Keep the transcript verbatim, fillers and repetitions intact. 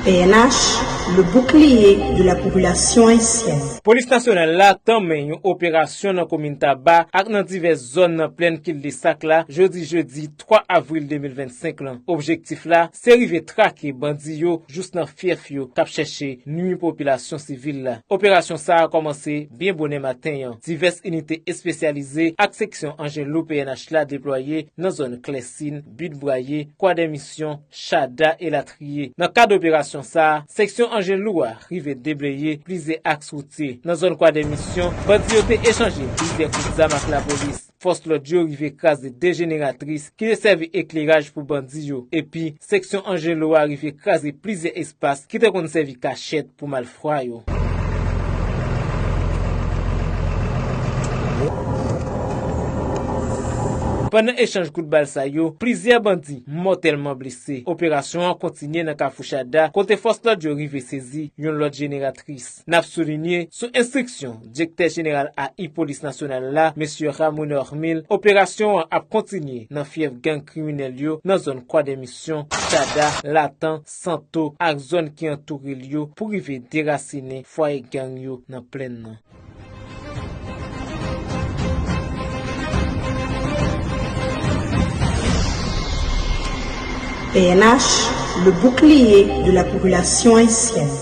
P N H, le bouclier de la population haïtienne. Polis nasyonal la tanmen yon operasyon nan komin Taba ak nan divès zòn nan plèn Kildesak la jodi jedi twa avril de mil vennsenk lan. Objektif la se rive trake bandi yo jous nan fyèf yo k ap chèche nwi popilasyon sivil la. Operasyon sa a kòmanse byen bonè maten an. Divès inite espesyalize ak seksyon anjen lou P N H la deplwaye nan zòn Klèsin, Bit Bwaye, Kwadèmisyon, Chada, elatriye. Nan kad operasyon sa a, seksyon anjen lou a rive debleye plizyè aks woutye. Nan zòn Kwadèmisyon, bandi yo te echanje plizyè kout zam ak lapolis. Fòs lòd yo rive kraze de jeneratris ki te sèvi ekleraj pou bandi yo. Epi, seksyon anjen lou a rive kraze plizyè espas ki te konn sèvi kachèt pou malfwa yo. Pandan echanj kout bal sa yo, plizyè bandi mòtèlman blese. Operasyon an kontinye nan Kafou Chada, kote fòs lòd yo rive sezi yon lòt jeneratris. N ap soulinye, sou enstriksyon Direktè Jeneral A I Polis Nasyonal la, Mesye Ramoun Hermil, operasyon an ap kontinye nan fyèf gang kriminèl yo nan zòn Kwadèmisyon, Chada, Latan, Santo ak zòn ki antoure l yo pou rive derasinen fwaye gang yo nan plèn nan. P N H, le bouclier de la population haïtienne.